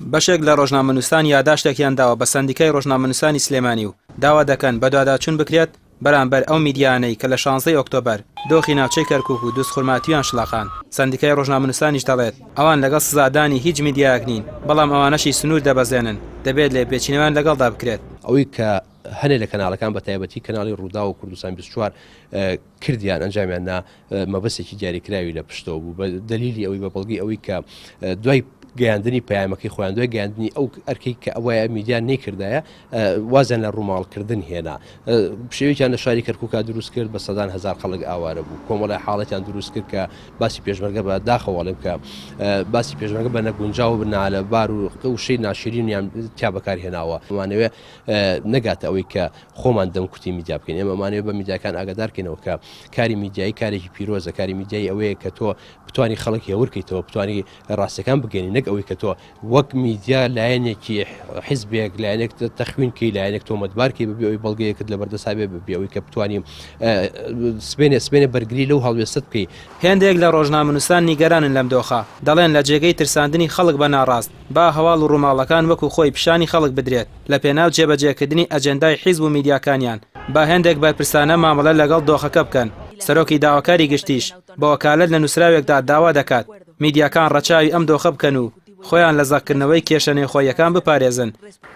بەشێک لە ڕۆژنامەنووسان یاداشتێکیان داوە بە سەندیکای ڕۆژنامەنووسانی سلێمانی و داوا دەکەن بەدواداچوون بکرێت بەرامبەر ئەو میدیایانەی کە لە شانزەی ئۆکتۆبەر دۆخی ناوچەی کەرکوک و دوزخورماتوویان شڵەقاند. سەندیکای ڕۆژنامەنووسانیش دەڵێت، ئەوان لەگەڵ سزادانی هیچ میدیایەک نین، بەڵام ئەوانەشی سنوور دەبەزێنن دەبێت لێپێچینەوەیان لەگەڵدا بکرێت. ئەوەی کە هەنێ لە کەناڵەکان بە تایبەتی کەناڵی ڕووداو و کوردستان 24 کردیان ئەنجامیان نا مەبەستێکی دیاریکراوی لە پشتەوە بوو بە دەلیلی ئەوەی بە بەڵگەی ئەوەی کە دوای گەیاندنی پەیامەکەی خۆیان دوای گەیاندنی ئەو ئەرکەی کە ئەوەیە میدیا نەیکردایە وازیان لە ڕووماڵکردن هێنا پشێویان لە شاری کەرکووکا دروست کرد بە سەدان هەزار خەڵک ئاوارە بوو کۆمەڵی حاڵەتیان دروست کرد کە باسی پێشمەرگە بە داخەوەڵێم کە باسی پێشمەرگە بە نەگونجاو و نالەبار و وشەی ناشرینیان تیا بەکارهێناوە ئەمانەوێ نەگاتە ئەوەی کە خۆمان دەمکوتی میدیا بکەین ئێمە ئەمانەوێ بە میدیاکان ئاگادار کەینەوە کە کاری میدیایی کارێکی پیرۆزە کاری میدیایی ئەوەیە کە تۆ بتانی خەڵک هێورکەیتەوە بتانی ڕاستەکان بگەێنی نەک ئەوەی کە تۆ وەک میدیا لایەنێکی حیزبێک لایەنێک تەخوین کەی لایەنێک تۆمەتبارکەی بەبێ ئەوی بەڵگەیەکت لە بەردەسا بێ بەبێ ئەوەی کە بتانی سبێنێ سبێنێ بەرگری لەو هەڵوێستت بکەی. هێندێک لە ڕۆژنامەنووسان نیگەرانن لەم دۆخە، دەڵێن لە جێگەی ترساندنی خەڵک بە ناڕاست، با هەواڵ و ڕووماڵەکان وەکو خۆی پیشانی خەڵک بدرێت، لە پێناو جێبەجێکردنی ئەجێندای حیزب و میدیاکانیان، با هێندێک بەرپرسانە مامەڵە لەگەڵ دۆخەکە بکەن، سەرۆکی داواکاری گشتیش بە وەکالەت لە نووسراوێکدا داوا دەکات میدیاکان ڕەچاوی ئەم دۆخە بکەن و خۆیان لە زەقکردنەوەی کێشە نێوخۆییەکان بپارێزن،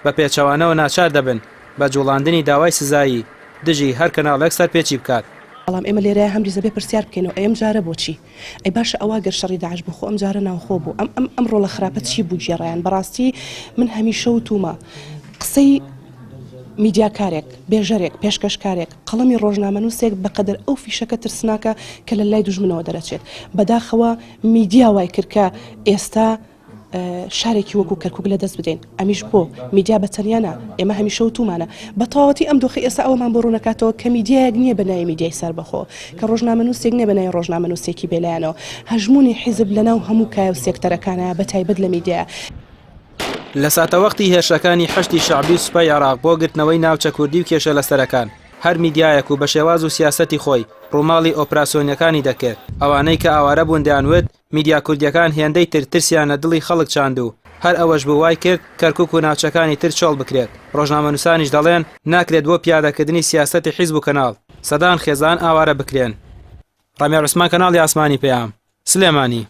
بە پێچەوانەوە ناچار دەبن بە جوڵاندنی داوای سزایی دژی هەر کەناڵێک سەرپێچی بکات. بەڵام ئێمە لێرەیا هەمدیس ئەبێ پرسیار بکەینەوە ئەی ئەم جارە بۆچی؟ ئەی باشە ئەوە گەر شەڕی داعش بوو خۆ ئەم جارە ناوخۆ بوو ئەم ئەم ئەم ڕۆڵە خراپە چی بوو گێڕایان بەڕاستی من هەمیشە وتومە قسەی میدیاکارێک بێژەرێک پێشکەشکارێک قەڵەمی ڕۆژنامەنووسێک بەقەدەر ئەو فیشەکە ترسناکە کە لە لای دوژمنەوە دەرەچێت بەداخەوە میدیا وای کرد کە ئێستا شارێکی وەکو کەرکوک لەدەست بدەین ئەمیش بۆ میدیا بە تەنیا نا ئێمە هەمیشە وتومانە بە تەواوەتی ئەم دۆخی ئێستا ئەوەمان بۆ ڕوونەکاتەوە کە میدیایەک نییە بە ناوی میدیای سەربەخۆ کە ڕۆژنامەنووسێک نییە بە ناوی ڕۆژنامەنووسێکی بێلایەنەوە هەژموونی حیزب لەناو هەموو کایە و سێکتەرەکانە بە تایبەت لە میدیا. لە ساتەوەختی هێرشەکانی حەشدی شەعبی و سوپای عێراق بۆ گرتنەوەی ناوچە کوردی و کێشە لەسەرەکان، هەر میدیایەک و بە شێواز و سیاسەتی خۆی ڕووماڵی ئۆپراسیۆنەکانی دەکرد، ئەوانەی کە ئاوارە بوون دەیانوت میدیا کوردیەکان هێندەی تر ترسیان لە دڵی خەڵک چاند و هەر ئەوەش بوو وای کرد کەرکوک و ناوچەکانی تر چۆڵ بکرێت، ڕۆژنامەنوسانیش دەڵێن ناکرێت بۆ پیادەکردنی سیاسەتی حیزب و کەناڵ سەدان خێزان ئاوارە بکرێن. ڕامیار عوسمان کەناڵی ئاسمانی پەیام، سلێمانی.